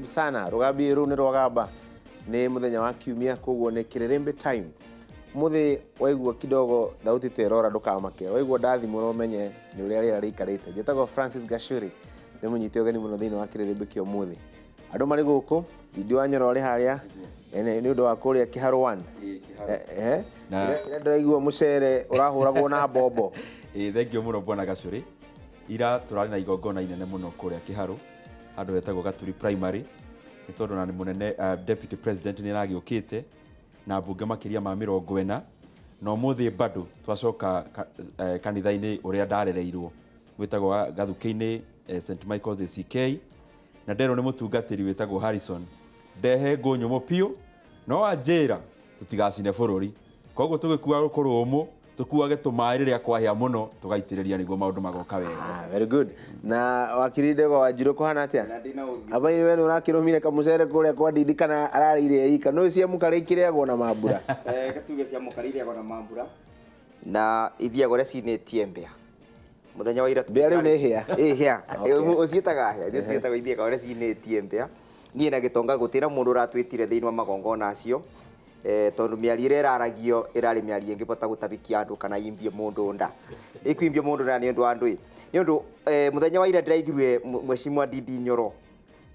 Karibu sana. Rũgambi rũu nĩ rwagamba, nĩ mũthenya wa kiumia, koguo nĩ Kĩrĩrĩmbĩ time. Mũthĩ waigua kidogo thauti ta ĩrora, ndũkamake. Waigua ndathimũra, ũmenye nĩ ũrĩa rĩera rĩikarĩte. Njĩtagwo Francis Gachuri, nĩ mũnyite ũgeni mũno thĩinĩ wa Kĩrĩrĩmbĩ kĩa ũmũthĩ. Andũ marĩ gũkũ, Ndindi wa Nyoro arĩ harĩa nĩ ũndũ wa kũrĩa Kĩharũ 1. Ĩrĩa ndĩraigua mũcere ũrahũragwo na mbombo. Ĩĩ, thengiũ mũno bwana Gacũrĩ. Ira tũrarĩ na igongona inene mũno kũrĩa Kĩharũ, handũ hetagwo Gaturi Primary, nĩ tondũ na nĩ mũnene deputy president nĩ aragĩũkĩte na mbunge makĩria ma 40, na ũmũthĩ bado twacoka kanitha-inĩ ũrĩa ndarereirwo wĩtagwo wa Gathukĩ-inĩ, St Michael's ACK, na nderwo nĩ mũtungatĩri wĩtagwo Harrison ndehe ngũ nyũmũ biũ, no anjĩra tũtigacine bũrũri, koguo tũgĩkua rũkũ rũmũ, tũkuage tũmaĩ rĩrĩa kwahĩa mũno, tũgaitĩrĩria nĩguo maũndũ magoka wega. Ah, very good. Na wakiri Ndegwa wa Njirũ, kũhana atĩa? Aba we nĩ ũrakĩrũmire kamũcere kũrĩa kwa Ndindi kana ararĩire ika? Nĩ cia mũkarĩ ikĩrĩagwo na mambura? Gatuge cia mũkarĩ irĩagwo na mambura na ithiagwo ũrĩa cinĩtie mbĩa mũthenya wa ira. Mbĩa rĩu nĩ hĩa? Ĩ, hĩa. Ũciĩtaga hĩa, ithuĩ ciĩtagwo ithiaga ũrĩa cinĩtie mbĩa. Niĩ na gĩtonga gũtĩra mũndũ ũratwĩtire thĩinĩ wa magongona acio, tondũ mĩario ĩrĩa ĩraragio ĩrarĩ mĩario ĩngĩbota gũtabikia andũ kana imbie mũndũ nda, ĩkwimbia mũndũ nda. Nĩ ũndũ wa andũ ĩ, nĩ ũndũ mũthenya wa ira ndĩraiguire mheshimiwa Ndindi Nyoro,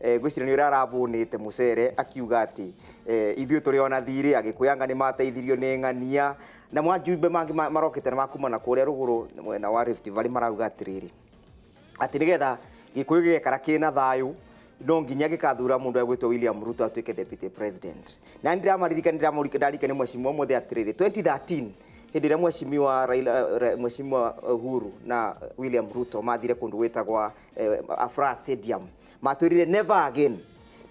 ngwĩciria nĩ ũrĩa arabũnĩte mũcere, akiuga atĩ ithuĩ tũrĩ ona thirĩ Agĩkũyũ anga nĩ mateithirio nĩ ng'ania na mwajumbe mangĩ marokĩte na makuma na kũrĩa rũgũrũ mwena wa Rift Valley, marauga atĩrĩrĩ, atĩ nĩgetha Gĩkũyũ gĩgekara kĩna thayũ no nginya gĩkathura mũndũ egwĩtwo William Ruto atuĩke deputy president. Na nĩ ndĩramaririkania mheshimiwa mũthĩ atĩrĩrĩ, 2013 hĩndĩ ĩrĩa mheshimiwa Raila, mheshimiwa Uhuru na William Ruto mathire kũndũ gwĩtagwa Afraha Stadium, matwĩrire "never again".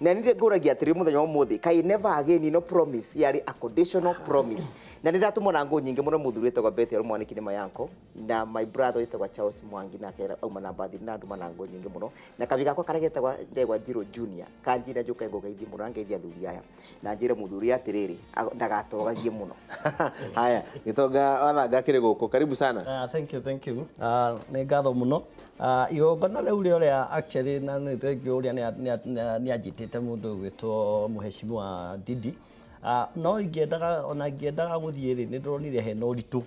Na nĩ ngũragia atĩrĩ mũthenya wa ũmũthĩ, kaĩ never again ino promise yarĩ a conditional promise? Na nĩ ndatũmwo na ngũ nyingĩ mũno mũthuri wĩtagwo Bethel Mwaniki, nĩ mayanko, na my brother wĩtagwo Charles Mwangi, nake auma na mbathi na nduma na ngũ nyingĩ mũno, na kabi gakwa karĩa getagwa Ndegwa Njirũ Junior kanjira njũke ngũgeithie mũno na ngeithie athuri aya, na njĩre mũthuri atĩrĩrĩ, ndagatogagie mũno. Haya, gĩtonga wathanga kĩrĩ gũkũ, karibu sana. Ah, thank you, thank you. Nĩ ngatho mũno. Igongona rĩu rĩa ũrĩa actually, na nĩ thengiũ ũrĩa nĩ anjĩtĩte mũndũ ũgwĩtwo mheshimiwa Ndindi. No ingĩendaga, ona ingĩendaga gũthiĩ rĩ, nĩ ndĩronire hena ũritũ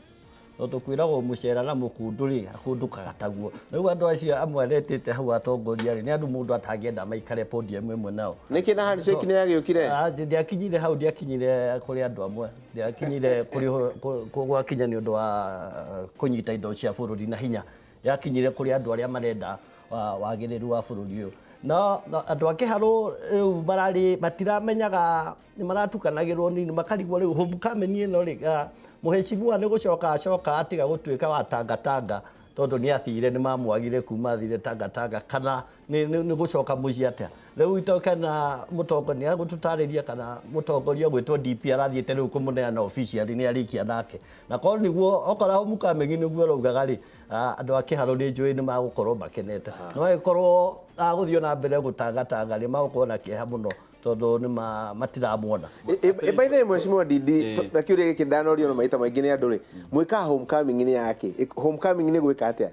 tondũ kwĩragwo mũcera na mũkũndũ rĩ akũndũkaga taguo. Rĩu andũ acio amwe aretĩte hau atongoria rĩ, nĩ andũ mũndũ atangĩenda maikare podium ĩmwe nao. Nĩkĩ na handshake nĩ yagĩũkire? Ah, ndiakinyire hau, ndiakinyire kũrĩ andũ amwe, ndiakinyire kũrĩ gwakinya nĩ ũndũ wa kũnyita indo cia bũrũri na hinya, yakinyire kũrĩ andũ arĩa marenda wagĩrĩru wa bũrũri ũyũ. No andũ a Kĩharũ rĩu mararĩ matiramenyaga, nĩ maratukanagĩrwo nini, makarigwo rĩu homecoming ĩno rĩ, mheshimiwa nĩ gũcoka acoka atiga gũtuĩka wa tangatanga, tondũ nĩ athire, nĩ mamwagire kuma athire tangatanga, kana nĩ gũcoka mũciĩ atĩa rĩu ito, kana mũtongoria nĩ agũtũtarĩria, kana mũtongoria ũgwĩtwo DP arathiĩte rĩu kũmũneana officially nĩ arĩkia nake. Na korwo nĩguo, okorwo homecoming nĩguo ũraugaga rĩ, andũ a Kĩharũ nĩ njũĩ nĩ magũkorwo makenete, no angĩkorwo agũthiĩ na mbere gũtangatanga nĩ magũkorwo na kĩeha mũno, tondũ nĩ matiramuona. By the way, mheshimiwa Ndindi, na kĩũria gĩkĩ ndanorio na maita maingĩ nĩ andũ rĩ, mwĩkaga homecoming nĩ yake? Homecoming nĩ gwĩka atĩa?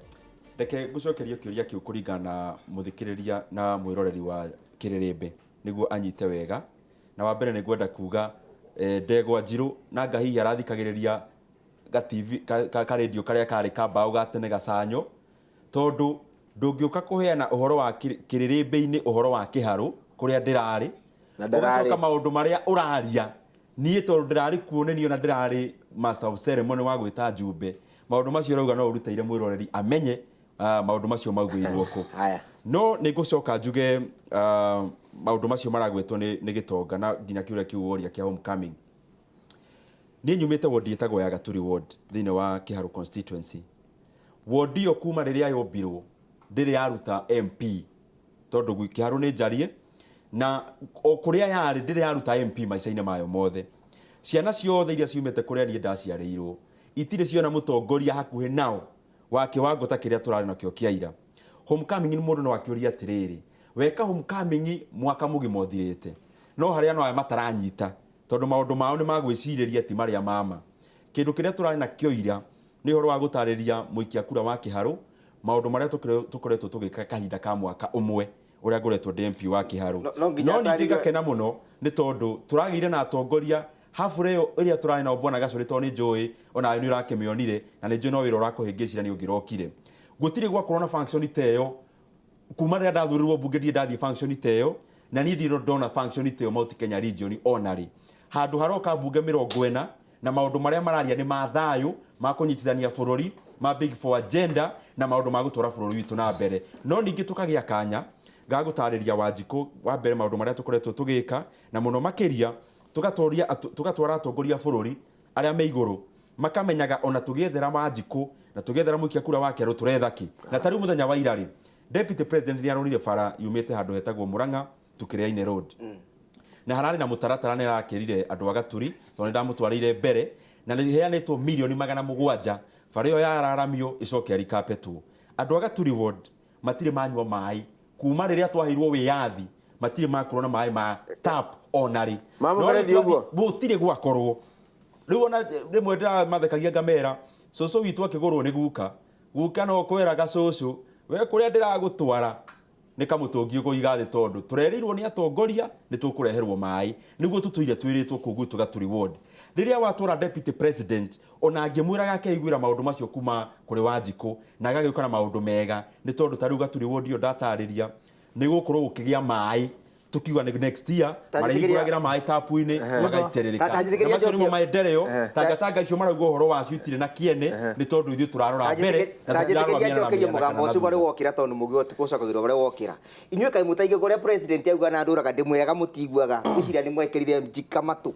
Reke ngũcokerie kĩũria kĩu kũringana na mũthikĩrĩria na mwĩroreri wa Kĩrĩrĩmbĩ nĩguo anyite wega. Na wa mbere nĩ ngwenda kuga Ndegwa Njirũ nanga hihi arathikagĩrĩria ga TV ka radio karĩa karĩ ka mbaũ ga tene gacanyo, tondũ ndũngĩũka kũheana ũhoro wa kĩrĩrĩmbĩ-inĩ, ũhoro wa Kĩharũ kũrĩa ndĩrarĩ. Na ndararĩ. Ũgacoka maũndũ marĩa ũraria, niĩ tondũ ndĩrarĩ kuo, nĩ niĩ ona ndĩrarĩ master of ceremony wa gwĩta njumbe. Maũndũ macio ũrauga no ũrutĩire mwĩroreri amenye maũndũ macio maugĩirwo kũ. Haya. No nĩ ngũcoka njuge maũndũ macio maragwetwo nĩ gĩtonga na nginya kĩũria kĩu woria kĩa homecoming. Niĩ nyumĩte ward ĩtagwo ya Gaturi ward thĩinĩ wa Kĩharũ constituency. Ward ĩyo kuma rĩrĩa yombirwo ndĩrĩ yaruta MP, tondũ Kĩharũ nĩ njarie na o kũrĩa yarĩ ndĩrĩ yaruta MP maica-inĩ mayo mothe. Ciana ciothe iria ciumĩte kũrĩa niĩ ndaciarĩirwo itirĩ ciona mũtongoria hakuhĩ nao wa kĩwango ta kĩrĩa tũrarĩ nakĩo kĩa ira. Homecoming nĩ mũndũ no akĩũria atĩrĩrĩ, weka homecoming mwaka mũgima ũthirĩte, no harĩa no aya mataranyita, tondũ maũndũ mao nĩ magwĩcirĩria ti marĩa mama. Kĩndũ kĩrĩa tũrarĩ nakĩo ira nĩ ũhoro wa gũtarĩria mũikia kura wa Kĩharũ maũndũ marĩa tũkoretwo tũgĩka kahinda ka mwaka ũmwe. Ũrĩa ngoretwo ndĩ MP wa Kĩharũ. No nginya No ningĩ atarĩrie- ngakena mũno nĩ tondũ tũragĩire na atongoria habura ĩyo ĩrĩa tũrarĩ nao bwana Gacũrĩ, tondũ nĩ njũĩ onawe nĩ ũrakĩmĩonire na nĩ njũĩ no wĩra ũrakũhĩngĩcira nĩ ũngĩrokire. Gũtirĩ gwakorwo na function ta ĩyo kuma rĩrĩa ndathurirwo mbunge. Ndirĩ ndathiĩ function ta ĩyo, na niĩ ndirĩ ndona function ta ĩyo Mount Kenya region ona rĩ, handũ haroka mbunge 40 na maũndũ marĩa mararia nĩ ma thayũ, ma kũnyitithania bũrũri, ma Big Four agenda na maũndũ ma gũtwara bũrũri witũ na mbere. No ningĩ tũkagĩa kanya ga gũtarĩria Wanjikũ wa mbere maũndũ marĩa tũkoretwo tũgĩka, na mũno makĩria tũgatwara atongoria a bũrũri arĩa me igũrũ makamenyaga ona tũgĩethera Wanjikũ na tũgĩethera mũikia kura wa kerũ tũretha kĩ. Na ta rĩu mũthenya wa ira rĩ, deputy president nĩ aronire bara yumĩte handũ hetagwo Murang'a to Kĩrĩainĩ Road, na hararĩ na mũtaratara nĩ arakĩrire andũ a Gaturi tondũ nĩ ndamũtwarĩire mbere, na nĩ heanĩtwo mirioni 700 bara ĩyo yararamio ĩcoke yarikapetwo. Andũ a Gaturi ward matirĩ manyua maĩ kuma rĩrĩa twaheirwo wĩyathi, matirĩ makorwo na maĩ ma tap ona rĩ. Ma No mũberethi rĩu ũguo? Gũtirĩ gwakorwo. Rĩu ona rĩmwe ndĩramathekagia ngamera cũcũ witũ akĩgũrwo nĩ guka, guka no kwĩraga cũcũ we kũrĩa ndĩragũtwara nĩ kamũtũngi ũkũiga thĩ, tondũ tũrerĩirwo nĩ atongoria nĩ tũkũreherwo maĩ. Nĩguo tũtũire twĩrĩtwo kũu gwitũ Gaturi ward. Rĩrĩa watwara deputy president, ona ngĩmwĩraga akeiguĩra maũndũ macio kuma kũrĩ Wanjikũ na agagĩũka na maũndũ mega, nĩ tondũ ta rĩu Gaturi ward ĩyo ndatarĩria nĩ gũkorwo gũkĩgĩa maĩ, tukiuga nĩ next year Ta njĩtĩkĩria- marĩhingũragĩra maĩ tapu-inĩ magaitĩrĩrĩka. Ta njĩtĩkĩria Na macio nĩmo njokie- maendeleo. Tangatanga icio marauga ũhoro wacio itirĩ na kĩene, nĩ tondũ ithuĩ tũrarora mbere na tũtirarora Tanjĩtĩkĩria mĩena na njokerie mĩena mũgambo kana ũcio na ũrĩa thutha. wokĩra, tondũ mũgĩ ũcokagĩrwo ũrĩa wokĩra. Inyuĩ kaĩ mũtaigua ũrĩa president auga na ndũraga ndĩmwĩraga mũtiguaga? Ngwĩciria nĩ mwekĩrire njika matũ.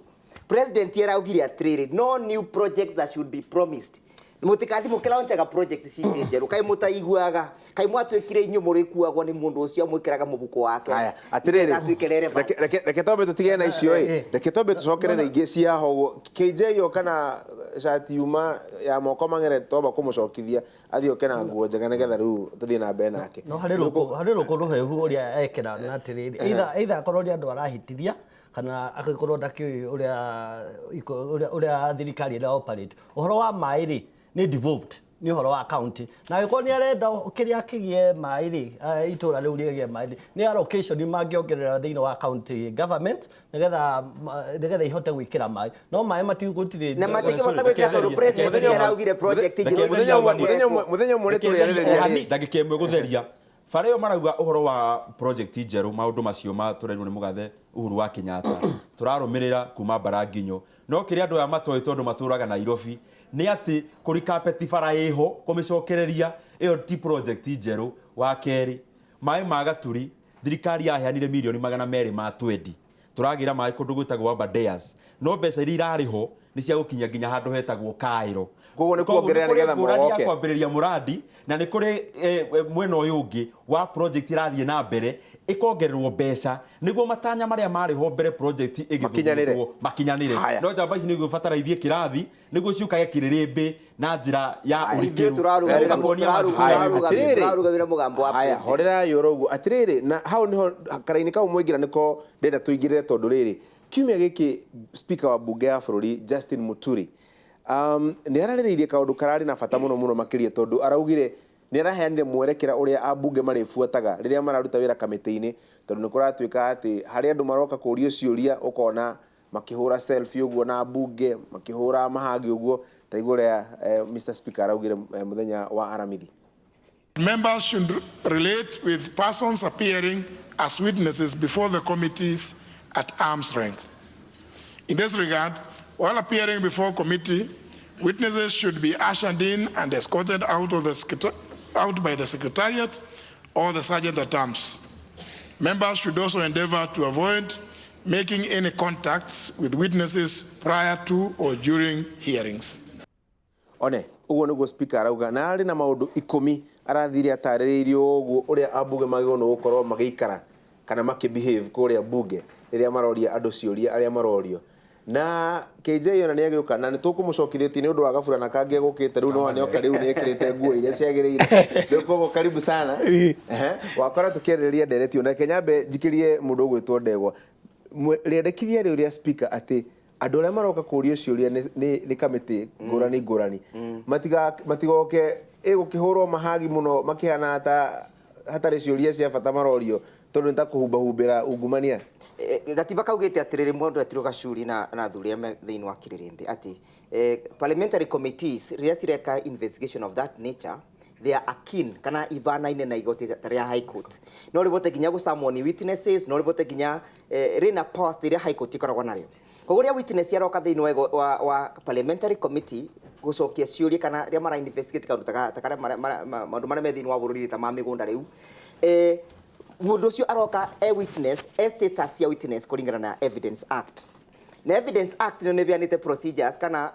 President araugire atĩrĩrĩ, no new project that should be promised. Mũtikathi mũkĩlaunchaga project cingĩ njerũ. Kaĩ mũtaiguaga? Kaĩ mwatuĩkire inyuĩ mũrĩkuagwo nĩ mũndũ ũcio amwĩkĩraga mũbuko wake? Haya, atiriri, Atuĩke relevant. reke twambe tũtigane na icio ĩ, reke twambe tũcokerere ingĩ cia hogo. KJ oka na cati yuma ya moko mang'ere, twamba kũmũcokithia athiĩ oke na nguo njega nĩgetha rĩu tũthiĩ na mbere nake. No harĩ rũkũ rũhehu ũrĩa ekĩra na atĩrĩrĩ, either akorwo nĩ andũ arahĩtithia kana agĩkorwo ndakĩũĩ ũrĩa thirikari ĩra operate. Ũhoro wa maĩ rĩ, nĩ devolved, nĩ ũhoro wa county, na angĩkorwo nĩ arenda kĩrĩa kĩgĩe maĩ rĩ, itũra rĩu rĩgĩe maĩ rĩ, nĩ allocation mangĩongerera thĩinĩ wa county government nĩgetha ihote gwĩkĩra maĩ. No maĩ matigũtirĩ. Na matingĩhota gwĩkĩra tondũ president Mũthenya ũmwe- araugire project Reke njerũ. Mũthenya ũmwe nĩ tũrĩarĩrĩria Hani, ndagĩka ĩmwe gũtheria bara ĩyo marauga ũhoro wa project njerũ. Maũndũ macio matũrerirwo nĩ mũgathe Uhuru wa Kenyatta tũrarũmĩrĩra kuma Mbaranginyo. No kĩrĩa andũ aya matoĩ, tondũ matũraga Nairobi, nĩ atĩ kũrikapeti bara ĩho kũmĩcokereria ĩyo ti project njerũ. Wa kerĩ, maĩ ma Gaturi thirikari yaheanire mirioni 220, tũragĩra maĩ kũndũ gwĩtagwo Aberdares, no mbeca iria irarĩ ho nĩ cia gũkinya nginya handũ hetagwo Kairo. Koguo nĩ Koguo kuongerera nĩ kũrĩ nĩgetha ngũrani ya mogoke. kwambĩrĩria mũrandi, na nĩ kũrĩ mwena ũyũ ũngĩ wa project irathiĩ na mbere ĩkongererwo mbeca nĩguo matanya marĩa marĩ ho mbere project Makinyanĩre. ĩgĩthugundwo makinyanĩre. Haya. No njamba ici nĩguo batara ithiĩ kĩrathi nĩguo ciũkage kĩrĩrĩmbĩ na njĩra ya Ithuĩ ũrikĩru. tũrarũgamĩra Na kuonia Atĩrĩrĩ. tũrarũgamĩra mũgambo wa Haya, president. horera yũra ũguo. Atĩrĩrĩ, na hau nĩho karaini kau mwaingĩra nĩko ndĩrenda tũingĩrĩre, tondũ rĩrĩ, kiumia gĩkĩ speaker wa bunge ya bũrũri Justin Muturi nĩ ararĩrĩirie kaũndũ kararĩ na bata mũno mũno makĩria, tondũ araugire nĩ araheanire mwerekera ũrĩa ambunge marĩbuataga rĩrĩa mararuta wĩra kamĩtĩ-inĩ, tondũ nĩ kũratuĩka atĩ harĩ andũ maroka kũrio ciũria ũkona makĩhũra selfie ũguo na ambunge makĩhũra mahangi ũguo. Ta igua ũrĩa Mr Speaker araugire mũthenya wa Aramithi. Members should relate with persons appearing as witnesses before the committees at arm's length. In this regard, while appearing before committee, witnesses should be ushered in and escorted out by the secretariat or the sergeant at arms. Members should also endeavor to avoid making any contacts with witnesses prior to or during hearings. One ũguo nĩguo speaker arauga, na arĩ na maũndũ 10 arathire atarĩrĩirio ũguo ũrĩa ambunge magĩrĩirwo nĩ gũkorwo magĩikara kana makĩbehave kũrĩa bunge rĩrĩa maroria andũ ciũria arĩa marorio. Na KJ ona nĩ agĩũka na nĩ tũkũmũcokithĩtie nĩ ũndũ wa gaburana kangĩ gũkĩte rĩu, no nĩoka rĩu nĩ ekĩrĩte nguo iria ciagĩrĩire rĩu, koguo karibu sana. Ehe, wakora tũkĩarĩrĩria ndereti na kenyambe njikĩrie mũndũ ũgwĩtwo Ndegwa. Rĩendekithia rĩu rĩa speaker atĩ andũ arĩa maroka kũrio ciũria nĩ kamĩtĩ ngũrani ngũrani matigoke ĩgũkĩhũrwo mahagi mũno makĩhana ta hatarĩ ciũria cia bata marorio. Tondũ nĩ ta kũhumbahumbĩra ungumania. Gatiba kaugĩte atĩrĩrĩ, mũndũ etirwo gacuri na athuri arĩa me thĩinĩ wa kĩrĩrĩmbĩ atĩ parliamentary committees rĩrĩa cireka investigation of that nature, they are akin kana ibanaine na igoti ta rĩa High Court. No rĩbote nginya gũsummon witnesses, no rĩbote nginya rĩna powers iria High Court ikoragwo narĩo. Koguo rĩrĩa witness aroka thĩinĩ wa parliamentary committee gũcokia ciũria, kana rĩrĩa mara investigate kaũndũ ta karĩa maũndũ marĩa me thĩinĩ wa bũrũri ta ma mĩgũnda rĩu, mũndũ ũcio aroka e witness, e status ya witness kũringana na Evidence Act. Na Evidence Act nĩ ĩheanĩte procedures, kana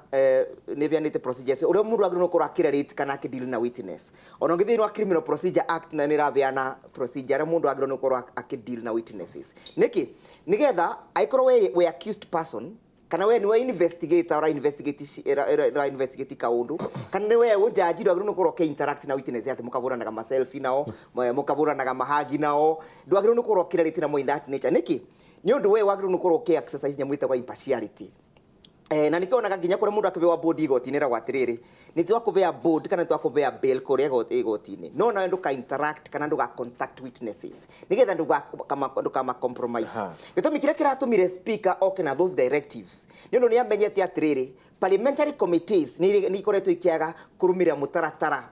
nĩ ĩheanĩte procedures ũrĩa mũndũ agĩrĩirwo gũkorwo akĩrelate kana akĩdeal na witness. Ona ũngĩ thĩinĩ wa Criminal Procedure Act na nĩ ĩraheana procedure ũrĩa mũndũ agĩrĩirwo gũkorwo akĩdeal na witnesses. Nĩkĩ? Nĩgetha angĩkorwo we accused person, kana we niwe investigator ora investigate ĩra investigate kaũndũ, kana niwe ũjaji, ndwagĩrĩirwo nĩ gũkorwo ũkĩ-interact na witness atĩ mũkahũranaga ma selfie nao, mũkahũranaga mahagi nao. Ndwagĩrĩirwo nĩ gũkorwo ũkĩrelate namo in that nature. Nĩkĩ? Nĩ ũndũ we wagĩrĩirwo nĩ gũkorwo ũkĩ exercise nyamũ ĩtagwo impartiality. Na nĩkĩo onaga nginya kũrĩa mũndũ akĩbewa bond igoti-inĩ ĩragwo atĩrĩrĩ, nĩ twakũbea bond kana nĩ twakũbea bail kũrĩa igoti-inĩ, no nawe ndũka interact kana ndũga contact witnesses nĩgetha ndũkama compromise. Gĩtũmi kĩrĩa kĩratũmire speaker oke na those directives nĩ ũndũ nĩ amenyete atĩrĩrĩ, parliamentary committees nĩ ikoretwo ikĩaga kũrũmĩrĩra mũtaratara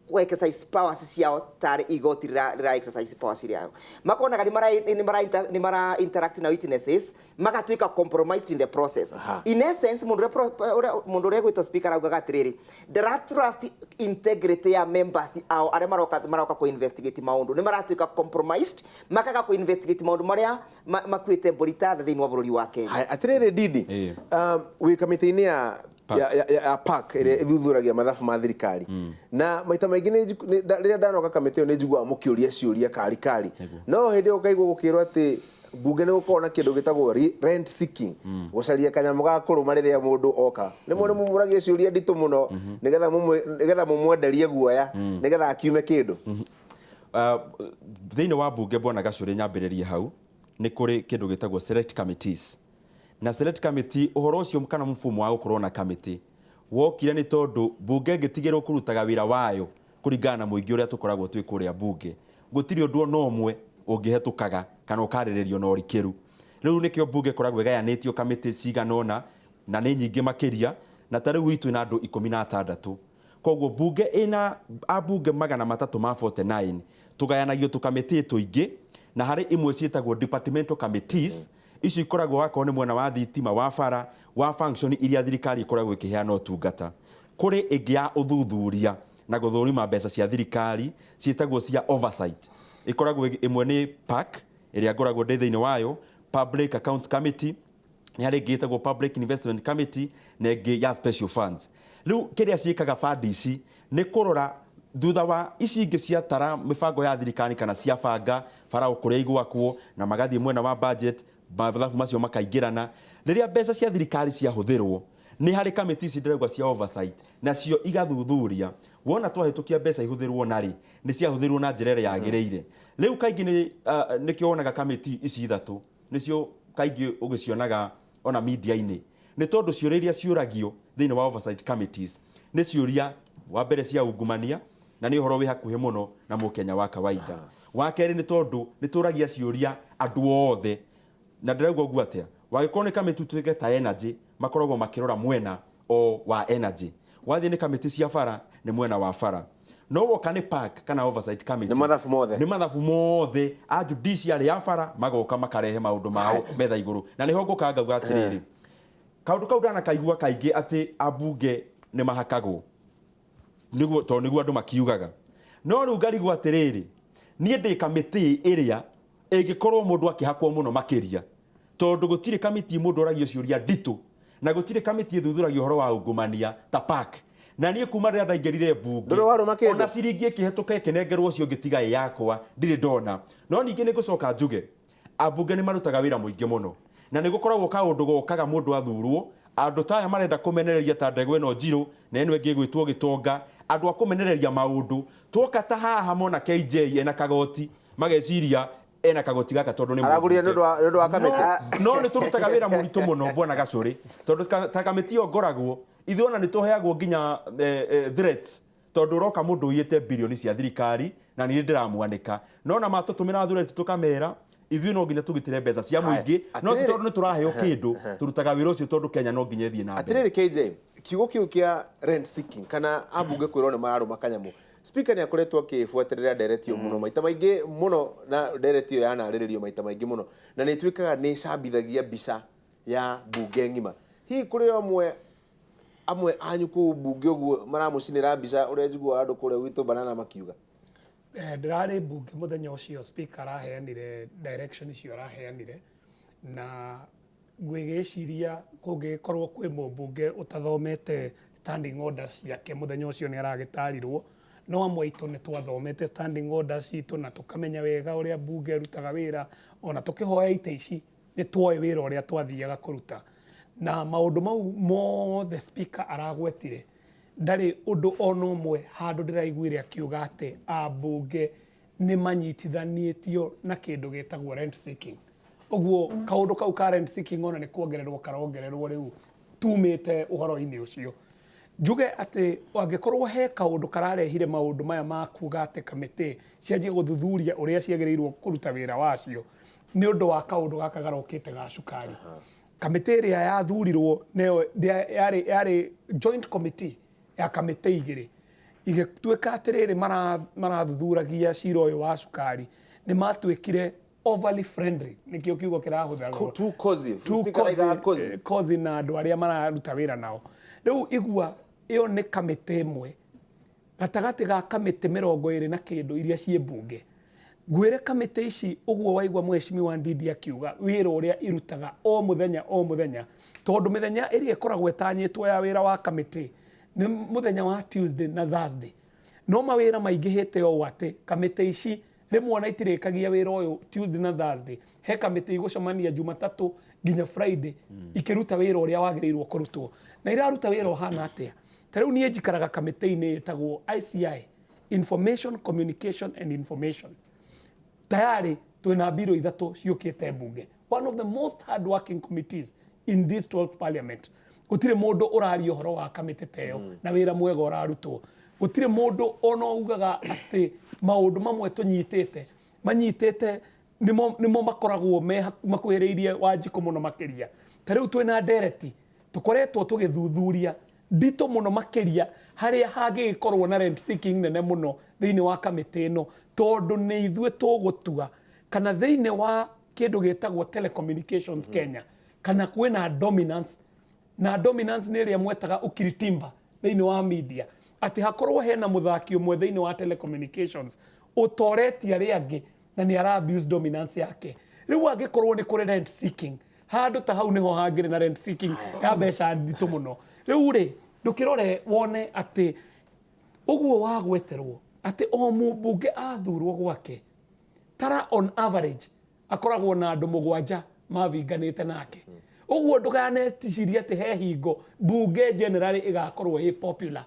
ku exercise powers ciao tarĩ igoti rĩra exercise powers ciao. Makonaga nĩ mara interact na witnesses, magatuĩka compromised in the process. In essence, mũndũ ũrĩa gwĩtwo speaker araugaga atĩrĩrĩ, ndara trust integrity ya members ao arĩa maroka ku investigate maũndũ. Nĩ maratuĩka compromised, makaga ku investigate maũndũ marĩa makuĩte mbũri ta thĩinĩ wa bũrũri wa Kenya. Haya, atĩrĩrĩ Didi, wĩ kamĩtĩ-inĩ ya PAC. ya PAC ĩrĩa ĩthuthuragia mathabu ma thirikari, na maita maingĩ rĩrĩa ndanoka kamĩtĩ ĩyo nĩ njiguaga mũkĩũria ciũria kari kari, no hĩndĩ ĩyo ũkaigua gũkĩrwo atĩ mbunge nĩ gũkorwo na kĩndũ gĩtagwo rent seeking, gũcaria kanyamũ ga kũrũma rĩrĩa mũndũ oka. Nĩ mwone mũmũragia ciũria nditũ mũno nĩgetha mũmwenderie guoya nĩgetha akiume kĩndũ. Thĩinĩ wa mbunge, bwana Gacũrĩ, nyambĩrĩrie hau, nĩ kũrĩ kĩndũ gĩtagwo select committees. Na select committee, ũhoro ũcio kana mfumo wa gũkorwo na committee wokire nĩ tondũ mbunge ĩngĩtigĩrwo kũrutaga wĩra wayo kũringana na mũingĩ ũrĩa tũkoragwo twĩ kũrĩa mbunge, gũtirĩ ũndũ ona ũmwe ũngĩhetũkaga kana ũkarĩrĩrio na ũrikĩru. Rĩu nĩkĩo mbunge ĩkoragwo ĩgayanĩtio kamĩtĩ cigana ũna, na nĩ nyingĩ makĩria, na ta rĩu itũ ĩna andũ 16. Koguo mbunge ĩna ambunge 349, tũgayanagio tũkamĩtĩ tũingĩ, na harĩ imwe ciĩtagwo departmental committees. Icio ikoragwo wakorwo nĩ mwena wa thitima, wa bara, wa function iria thirikari ĩkoragwo ĩkĩheana ũtungata. Kũrĩ ĩngĩ ya ũthuthuria na gũthũrima mbeca cia thirikari, ciĩtagwo cia oversight. Ĩkoragwo ĩmwe nĩ PAC ĩrĩa ngoragwo ndĩ thĩinĩ wayo, Public Accounts Committee, nĩ harĩ ĩngĩ ĩtagwo Public Investment Committee, na ĩngĩ ya Special Funds. Rĩu kĩrĩa ciĩkaga bandi ici nĩ kũrora thutha wa ici ingĩ ciatara mĩbango ya thirikari kana ciabanga bara kũrĩa igwakwo, na magathiĩ mwena wa budget, mathabu macio makaingĩrana. Rĩrĩa mbeca cia thirikari ciahũthĩrwo, nĩ harĩ kamĩtĩ ici ndĩrauga cia oversight, nacio igathuthuria wona twahĩtũkia mbeca ihũthĩrwo narĩ nĩ ciahũthĩrwo na njĩra ĩrĩa yagĩrĩire. Rĩu kaingĩ nĩkĩo wonaga kamĩtĩ ici ithatũ nĩcio kaingĩ ũgĩcionaga ona media-inĩ, nĩ tondũ ciũria iria ciũragio thĩinĩ wa oversight committees nĩ ciũria wa mbere cia ungumania, na nĩ ũhoro wĩ hakuhĩ mũno na mũkenya wa kawaida. Wa kerĩ nĩ tondũ nĩ tũragia ciũria andũ othe. Na ndĩrauga ũguo atĩa? Wagĩkorwo nĩ kamĩtĩ tuge ta energy, makoragwo makĩrora mwena o wa energy. Wathiĩ nĩ kamĩtĩ cia bara, nĩ mwena wa bara. No woka nĩ PAC kana oversight committee, Nĩ mathabu mothe. Nĩ mathabu mothe. A judiciary ya bara magoka makarehe maũndũ mao metha igũrũ. Na nĩho ngũka ngauga atĩrĩrĩ, kaũndũ kau ndanakaigua kaingĩ atĩ ambunge nĩ mahakagwo, nĩguo tondũ nĩguo andũ makiugaga. No rĩu ngarigwo atĩrĩrĩ, niĩ ndĩ kamĩtĩ ĩrĩa ĩngĩkorwo mũndũ akĩhakwo mũno makĩria, tondũ gũtirĩ kamĩtĩ mũndũ oragio ciũria nditũ, na gũtirĩ kamĩtĩ ĩthuthuragia ũhoro wa ungumania ta PAC. Na niĩ kuma rĩrĩa ndaingĩrire mbunge, Ndũrĩ warũma kĩndũ? ona ciringi ĩkĩhetũka ĩkĩnengerwo ũcio ũngĩ tiga ĩ yakwa, ndirĩ ndona. No ningĩ nĩ ngũcoka njuge ambunge nĩ marutaga wĩra mũingĩ mũno, na nĩ gũkoragwo kaũndũ gokaga mũndũ athurwo, andũ ta aya marenda kũmenereria ta ndegwa ĩno njirũ na ĩno ĩngĩ ĩgwĩtwo gĩtonga, andũ a kũmenereria maũndũ. Twoka ta haha mona KJ ena kagoti, mageciria ena kagoti gaka tondũ nĩ Aragũrire mũmbunge. nĩ ũndũ wa kamĩtĩ. No nĩ tũrutaga wĩra mũritũ mũno, bwana Gacũrĩ, tondũ ta kamĩtĩ ĩyo ngoragwo ithuĩ ona nĩ tũheagwo nginya threats, tondũ ũroka mũndũ ũiyĩte birioni cia thirikari Na niĩ ndĩramwanĩka no na matũtũmĩra thura tũkamera ithuĩ no nginya tũgitĩre mbeca cia mũingĩ, no ti tondũ nĩ tũraheo kĩndũ, tũrutaga wĩra ũcio tondũ Kenya no nginya ĩthiĩ na mbere. Atiriri KJ, kiugo kiu kia rent seeking kana ambunge kwirwo nĩ mararũma kanyamũ, speaker nĩ akoretwo akĩbuatĩrĩra ndereti ĩyo mũno maita maingĩ mũno, na ndereti ĩyo yanarĩrĩrio maita maingĩ mũno, na nĩ ĩtuĩkaga nĩ ĩcambithagia mbica ya mbunge ng'ima. Hihi kũrĩ amwe anyu kũu mbunge ũguo maramũcinĩra mbica ũrĩa njiguaga andũ kũrĩa gwitũ banana makiuga? Ndĩrarĩ mbunge mũthenya ũcio speaker araheanire direction icio araheanire, na ngwĩgĩciria kũngĩgĩkorwo kwĩ mũmbunge ũtathomete standing orders ciake mũthenya ũcio nĩ aragĩtarirwo, no amwe aitũ nĩ twathomete standing orders citũ na tũkamenya wega ũrĩa mbunge ĩrutaga wĩra. Ona tũkĩhoya itĩ ici nĩ tuoĩ wĩra ũrĩa twathiaga kũruta, na maũndũ mau mothe speaker aragwetire ndarĩ ũndũ ona ũmwe handũ ndĩraiguire akiuga atĩ ambunge nĩ manyitithanĩtio na kĩndũ gĩtagwo rent seeking. Ũguo kaũndũ kau ka rent seeking ona nĩ kuongererwo karongererwo rĩu tumĩte ũhoro-inĩ ũcio. Njuge atĩ angĩkorwo he kaũndũ kararehire maũndũ maya ma kuga atĩ kamĩtĩ cianjie gũthuthuria ũrĩa ciagĩrĩirwo kũruta wĩra wacio, nĩ ũndũ wa kaũndũ gaka garokĩte ga cukari. Kamĩtĩ ĩrĩa yathurirwo nĩyo yarĩ joint committee ya kamĩtĩ igĩrĩ, igĩtuĩka atĩrĩrĩ marathuthuragia cira ũyũ wa cukari, nĩ matuĩkire overly friendly, nĩkĩo kiugo kĩrahũthagwo. Too cozy. Too Speaker araigaga cozy. Cozy na andũ arĩa mararuta wĩra nao. Rĩu igua ĩyo nĩ kamĩtĩ ĩmwe gatagatĩ ga kamĩtĩ 20 na kĩndũ iria ciĩ mbunge. Ngwĩre kamĩtĩ ici ũguo waigua mheshimiwa Ndindi akiuga wĩra ũrĩa irutaga o mũthenya o mũthenya, tondũ mĩthenya ĩrĩa ĩkoragwo ĩtanyĩtwo ya wĩra wa kamĩtĩ nĩ mũthenya wa Tuesday na Thursday, no mawĩra maingĩhĩte ũũ atĩ kamĩtĩ ici rĩmwe ona itirĩkagia wĩra ũyũ Tuesday na Thursday. He kamĩtĩ igũcemania Jumatatũ nginya Friday ikĩruta wĩra ũrĩa wagĩrĩirwo kũrutwo. Na iraruta wĩra ũhana atĩa? Ta rĩu niĩ njikaraga kamĩtĩ-inĩ ĩtagwo ICI, Information, Communication and Information. Tayari twĩna mbiro ithatũ ciũkĩte mbunge, one of the most hard working committees in this 12th parliament. Gũtirĩ mũndũ ũraria ũhoro wa kamĩtĩ ta ĩyo na wĩra mwega ũrarutwo. Gũtirĩ mũndũ ona ugaga atĩ maũndũ mamwe tũnyitĩte manyitĩte nĩmo makoragwo me makuhĩrĩirie Wanjikũ mũno makĩria. Ta rĩu twĩna ndereti tũkoretwo tũgĩthuthuria nditũ mũno makĩria harĩa hangĩgĩkorwo na rent seeking nene mũno thĩinĩ wa kamĩtĩ ĩno, tondũ nĩ ithuĩ tũgũtua kana thĩinĩ wa kĩndũ gĩtagwo telecommunications Kenya kana kwĩna dominance, na dominance nĩ ĩrĩa mwetaga ukiritimba thĩinĩ wa media, atĩ hakorwo hena mũthaki ũmwe thĩinĩ wa telecommunications ũtoretie arĩa angĩ na nĩ ara abuse dominance yake. Rĩu angĩkorwo nĩ kũrĩ rent seeking handũ ta hau nĩho hangĩrĩ na rent seeking ya mbeca nditũ mũno. Rĩu rĩ ndũkĩrore wone atĩ ũguo wagweterwo atĩ o mũmbunge athurwo gwake tara on average akoragwo na andũ 7 mavinganĩte nake. Ũguo ndũkaneticirie atĩ he hingo mbunge generally ĩgakorwo ĩ popular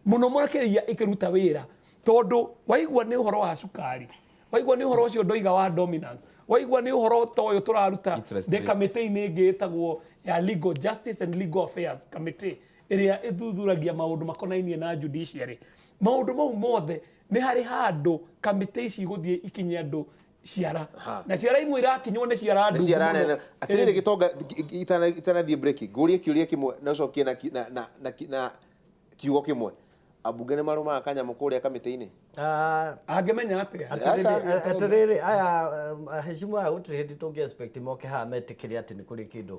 mũno makĩria ĩkĩruta wĩra, tondũ waigua nĩ ũhoro wa cukari, waigua nĩ ũhoro ũcio ndoiga wa dominance, waigua nĩ ũhoro ta ũyũ tũraruta Interest ndĩ rates. kamĩtĩ-inĩ ĩngĩ ĩtagwo ya Legal Justice and Legal Affairs Committee ĩrĩa ĩthuthuragia maũndũ makonainie na judiciary. Maũndũ mau mothe nĩ harĩ handũ kamĩtĩ ici igũthiĩ ikinye andũ ciara, na ciara imwe irakinywo nĩ ciara Nĩ ndungu ciara mũno. nene. Atirĩrĩ gĩtonga itanathiĩ break, ngũrie kĩũria kĩmwe na ũcokie na kiugo kĩmwe. Ambunge nĩ marũmaga kanyamũ kũrĩa kamĩtĩ-inĩ? Angĩmenya atĩa? Atĩrĩrĩ, aya aheshimu aya gũtirĩ hĩndĩ tũngĩ expect moke haha metĩkĩre atĩ nĩ kũrĩ kĩndũ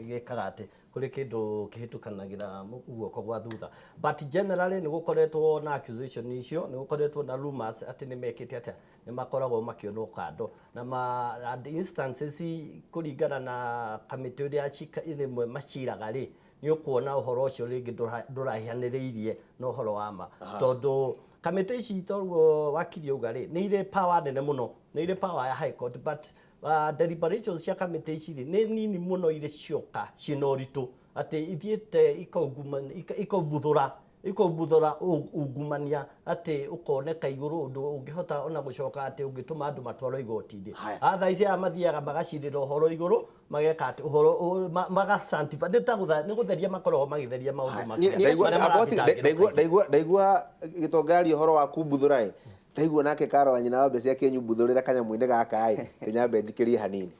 gĩkaga atĩ kũrĩ kĩndũ kĩhĩtũkanagĩra guoko gwa thutha. But generally nĩ gũkoretwo na accusation icio, nĩ gũkoretwo na rumors atĩ nĩ mekĩte atĩa, nĩ makoragwo makĩonwo kando na and instances kũringana na kamĩtĩ ũrĩa rĩmwe maciraga rĩ, nĩ ũkuona ũhoro ũcio rĩngĩ ndũraihanĩrĩirie na ũhoro wa ma. Tondũ kamĩtĩ ici toguo wakiri auga rĩ, nĩ irĩ power nene mũno, nĩ irĩ power ya high court, but deliberations cia kamĩtĩ ici rĩ, nĩ nini mũno irĩ cioka ciĩna ũritũ atĩ ithiĩte ikaumbuthũra ungumania atĩ ũkoneka igũrũ ũndũ ũngĩhota ona gũcoka atĩ ũngĩtũma andũ matwarwo igoti-inĩ. Thaa ici aya mathiaga magacirĩra ũhoro igũrũ, mageka atĩ ũhoro magasantifa, nĩ ta nĩ gũtheria makoragwo magĩtheria maũndũ makĩria. Marĩa marathitangĩrwo kaingĩ. Ndaigua gĩtonga aria ũhoro wa kumbuthũra ĩ, Ndaigua nake Karo wa nyina wa mbeca akĩnyumbuthũrĩra kanyamũ-inĩ gaka ĩ, kĩnyambe njikĩrie hanini.